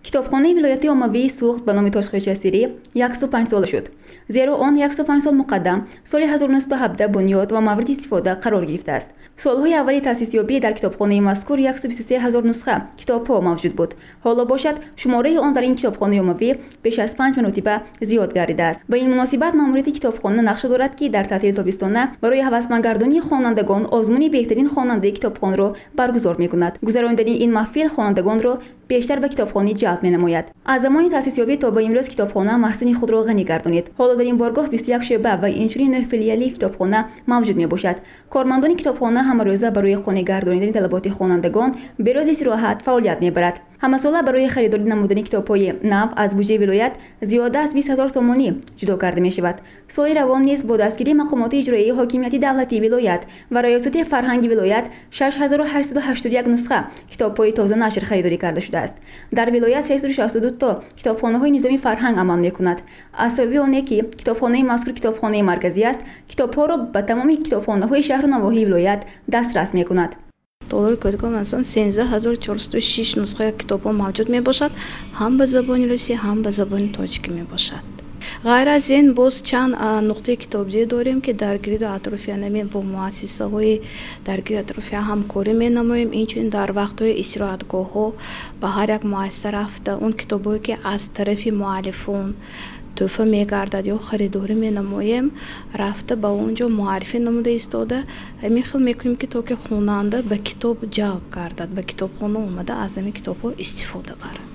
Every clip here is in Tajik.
Китобхонаи вилояти оммавии Суғд ба номи Тошхоҷи Асирӣ 105 сола шуд. Зеро он 105 сол муқаддам соли 1917 бунёд ва мавриди истифода қарор гирифтааст. Солҳои аввали таъсисёбӣ дар китобхонаи мазкур 123 ҳазор нусха китобҳо мавҷуд буд. Ҳоло бошад, шумораи он дар ин китобхонаи оммавӣ беш аз 5 маротиба зиёд гардидааст. Ба ин муносибат маъмурияти китобхона нақша дорад, ки дар таътили тобистона барои ҳавасмандгардонии хонандагон озмуни беҳтарин хонандаи китобхонро баргузор мекунад. Гузаронидани ин маҳфил хонандагонро бештар ба китобхонӣ ҷалб менамояд. Аз замони таъсисёбӣ то ба имрӯз китобхона маҳсини худро ғанӣ гардонид. Ҳоло дар ин боргоҳ 21 шӯъба ва инчунин 9 филиали китобхона мавҷуд мебошад. Кормандони китобхона ҳамарӯза барои қонеъ гардонидани талаботи хонандагон берози истироҳат фаъолият мебарад. Ҳамасола барои харидорӣ намудани китобҳои нав аз буҷаи вилоят зиёда аз 20 ҳазор сомонӣ ҷудо карда мешавад. Соли равон низ бо дастгирии мақомоти иҷроии ҳокимияти давлатии вилоят ва раёсати фарҳанги вилоят 6881 нусха китобҳои тозанашр харидорӣ карда шудааст. Дар вилоят 362 то китобхонаҳои низоми фарҳанг амал мекунад. Аз сабаби оне ки китобхонаи мазкур китобхонаи марказӣ аст, китобҳоро ба тамоми китобхонаҳои шаҳру навоҳии вилоят дастрас мекунад. Толори кӯдакон ва 13406 нусхаи китобҳо мавҷуд мебошад, ҳам ба забони русӣ, ҳам ба забони тоҷикӣ мебошад. Ғайр аз ин боз чанд нуқтаи китобдиҳӣ дорем, ки дар гирду атрофи ҳамин бо муассисаҳои дар гирди атрофи ҳамкорӣ менамоем. Инчунин дар вақтҳои истироҳатгоҳҳо ба ҳар як муассиса рафта, он китобҳое ки аз тарафи муаллифон тӯҳфа мегардад ё харидорӣ менамоем, рафта ба он ҷо муаррифӣ намуда истода, ҳамин хел мекунем, ки то ки хонанда ба китоб ҷалб гардад, ба китобхона омада аз ҳамин китобҳо истифода барад.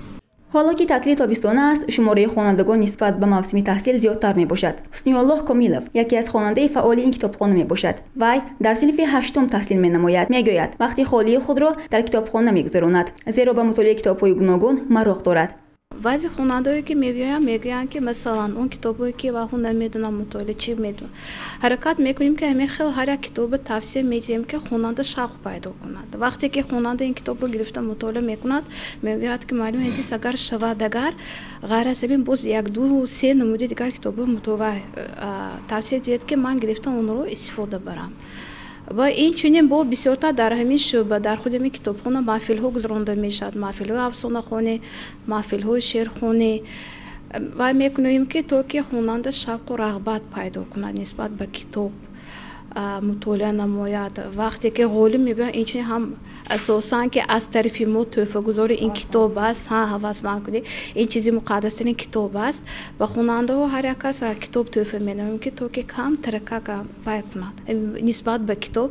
Ҳоло ки таътили тобистона аст, шумораи хонандагон нисбат ба мавсими таҳсил зиёдтар мебошад. Ҳусниуллоҳ Комилов яке аз хонандаи фаъоли ин китобхона мебошад. Вай дар синфи 8 таҳсил менамояд. Мегӯяд, вақти холии худро дар китобхона мегузаронад, зеро ба мутолиаи китобҳои гуногун мароқ дорад. Баъзе хонандаое ки мебиёянд, мегӯянд, ки масалан он китобое ки ваҳу намедонам мутолиа чӣ медонам. Ҳаракат мекунем, ки ҳамин хел ҳар як китобро тавсия медиҳем, ки хонанда шавқ пайдо кунад. Вақте ки хонанда ин китобро гирифта мутолиа мекунад, мегӯяд, ки муаллими азиз, агар шавад, агар ғайр аз ҳамин боз як ду се намуди дигар китобҳо мутолиа тавсия диҳед, ки ман гирифта онро истифода барам. Ва инчунин бо бисёртар дар ҳамин шӯъба, дар худи ҳамин китобхона маҳфилҳо гузаронда мешавад, маҳфилҳои афсонахонӣ, маҳфилҳои шеърхонӣ. Ва мекунем, ки то ки хонанда шавқу рағбат пайдо кунад нисбат ба китоб, мутолиа намояд. Вақте ки ғолиб мебиёяд, инчунин ҳам асосан ки аз тарафи мо тӯҳфагузори ин китоб аст, ҳавасманд кунӣ, ин чизи муқаддастарин китоб аст, ба хонандаҳо ҳар як кас китоб тӯҳфа менамоем, ки то ки кам тарака вай кунад, нисбат ба китоб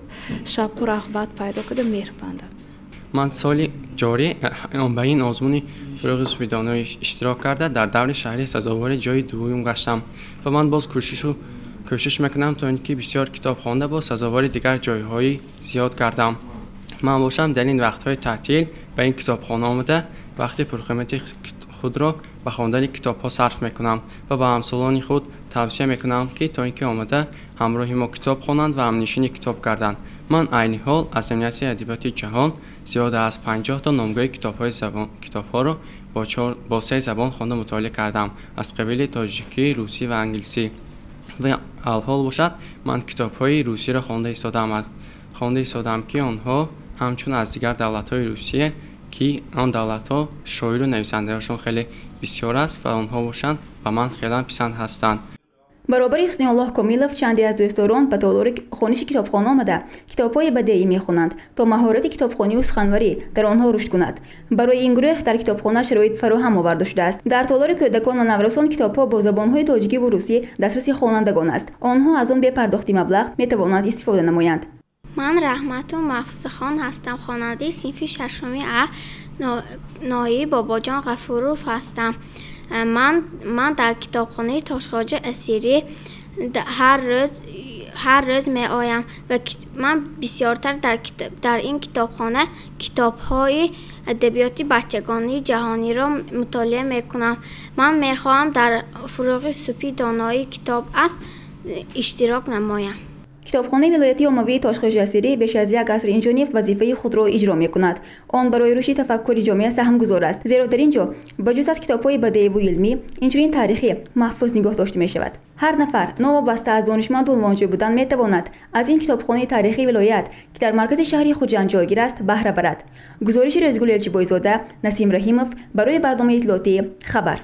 шавқу рағбат пайдо кунад, меҳр бандад. Ман соли ҷорӣ ба ин озмуни Фурӯғи субҳидоноӣ иштирок карда, дар даври шаҳрӣ сазовори ҷои дуввум гаштам ва ман боз кӯшиш мекунам, то ин ки бисёр китоб хонда, боз сазовори дигар ҷойҳои зиёд гардам. Ман бошам дар ин вақтҳои таътил ба ин китобхона омада, вақти пурқимати худро ба хондани китобҳо сарф мекунам ва ба ҳамсолони худ тавсия мекунам, ки то ин ки омада ҳамроҳи мо китоб хонанд ва ҳамнишини китоб гарданд. Ман айни ҳол аз ҷамъияти адабиёти ҷаҳон зиёда аз 50 то номгӯи китобҳоро бо се забон хонда мутолиа кардам, аз қабили тоҷикӣ, русӣ ва англисӣ. Ва алҳол бошад, ман китобҳои русиро хонда истодаам, ки онҳо ҳамчун аз дигар давлатҳои Русия, ки он давлатҳо шоиру нависандаҳошон хеле бисёр аст ва онҳо бошанд ба ман хеле писанд ҳастанд. Баробари Ҳусниуллоҳ Комилов чанде аз дӯстдорон ба толори хониши китобхона омада, китобҳои бадеӣ мехонанд, то маҳорати китобхониву суханварӣ дар онҳо рушд кунад. Барои ин гурӯҳ дар китобхона шароит фароҳам оварда шудааст. Дар толори кӯдакон ва наврасон китобҳо бо забонҳои тоҷикӣ ву русӣ дастраси хонандагон аст. Онҳо аз он бепардохти маблағ метавонанд истифода намоянд. Ман Раҳмату Маҳфузахон ҳастам, хонандаи синфи шашуми А ноҳияи Бобоҷон Ғафуров ҳастам. Ман дар китобхонаи Тошхоҷи Асирӣ ҳар рӯз меоям ва ман бисёртар дар ин китобхона китобҳои адабиёти бачагонии ҷаҳониро мутолиа мекунам. Ман мехоҳам дар Фурӯғи субҳи доноии китоб аст иштирок намоям. Китобхонаи вилоятии оммавии Тошхоҷи Асирӣ беш аз як аср инҷониб вазифаи худро иҷро мекунад. Он барои рушди тафаккури ҷомеа саҳмгузор аст, зеро дар ин ҷо ба ҷуз аз китобҳои бадеиву илмӣ, инчунин таърихӣ маҳфуз нигоҳ дошта мешавад. Ҳар нафар, новобаста аз донишманду унвонҷӯй будан, метавонад аз ин китобхонаи таърихии вилоят, ки дар маркази шаҳри Хуҷанд ҷойгир аст, баҳра барад. Гузориши Рӯзгул Элчибойзода, Насим Раҳимов барои барномаи иттилоотии «Хабар».